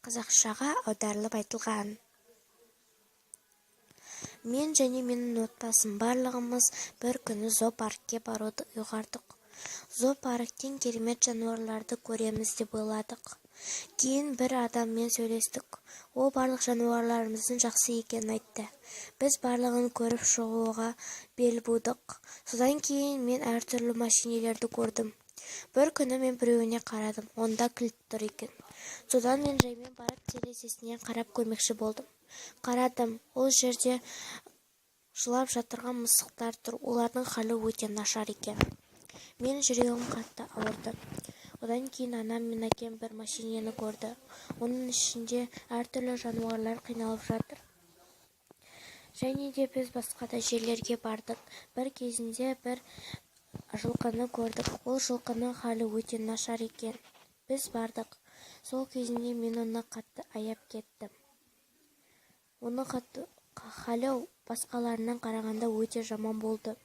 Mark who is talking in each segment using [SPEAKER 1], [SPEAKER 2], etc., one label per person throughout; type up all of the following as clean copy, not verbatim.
[SPEAKER 1] Қазақшаға аударылып айтылған. Мен және менің отбасым, барлығымыз бір күні зоопаркке баруды ұйғардық. Зоопарктен керемет жануарларды көреміз деп ойладық. Кейін бір адаммен сөйлестік. Ол барлық жануарларымыздың жақсы екенін айтты. Біз барлығын көріп шығуға бел будық. Содан кейін мен әртүрлі машинелерді көрдім. Бір күні мен біреуіне қарадым, онда кілт тұр екен. Содан мен жаймен барып, терезесінен қарап көрмекші болдым. Қарадым, ол жерде жылап жатырған мысықтар тұр, олардың халі өте нашар екен. Менің жүрегім қатты ауырды. Одан кейін анам мен әкем бір машинені көрді. Оның ішінде әртүрлі жануарлар қиналып жатыр. Және де біз басқа да жерлерге бардық. Бір кезінде бір жылқыны көрдік. Ол жылқының халі өте нашар екен. Біз бардық. Сол кезінде мен оны қатты аяп кеттім. Оның қатты халі басқаларынан қарағанда өте жаман болды.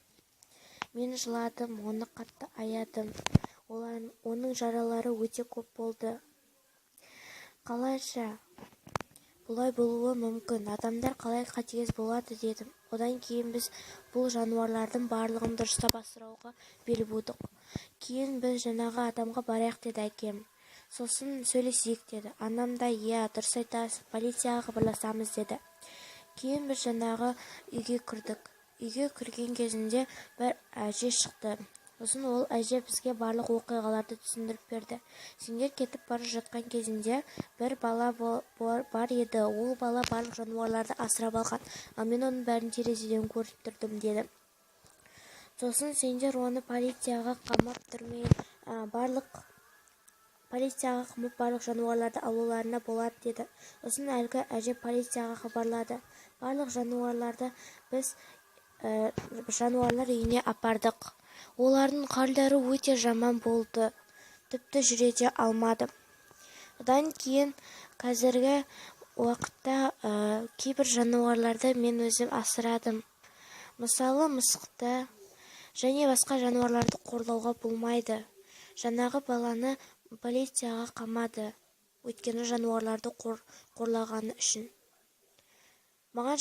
[SPEAKER 1] Мен жыладым, оны қатты аядым. Оның жаралары өте көп болды. Қалайша бұлай болуы мүмкін, адамдар қалай қатыгез болады дедім. Одан кейін біз бұл жануарлардың барлығын дұрыстап асырауға бел будық. Кейін біз жаңағы адамға барайық деді әкем. Сосын сөйлесейік деді. Анам да: «Иә, дұрыс айтасың, полицияға хабарласамыз», – деді. Кейін біз жаңағы үйге кірдік. Үйге кірген кезінде бір әже шықты. Сосын ол әже бізге барлық оқиғаларды түсіндіріп берді. Сендер кетіп бара жатқан кезінде бір бала бар еді, ол бала барлық жануарларды асырап алған, ал мен оның бәрін терезеден көріп тұрдым деді. Сосын сендер оны полицияға қамап түрме барлық полицияға қамап, барлық жануарларды алуларына болады деді. Сосын әлгі әже полицияға хабарлады. Барлық жануарларды біз жануарлар үйіне апардық. Олардың халдері өте жаман болды, тіпті жүре де алмады. Одан кейін қазіргі уақытта кейбір жануарларды мен өзім асырадым. Мысалы, мысықты және басқа жануарларды қорлауға болмайды. Жаңағы баланы полицияға қамады, өйткені жануарларды қорлағаны үшін. Маған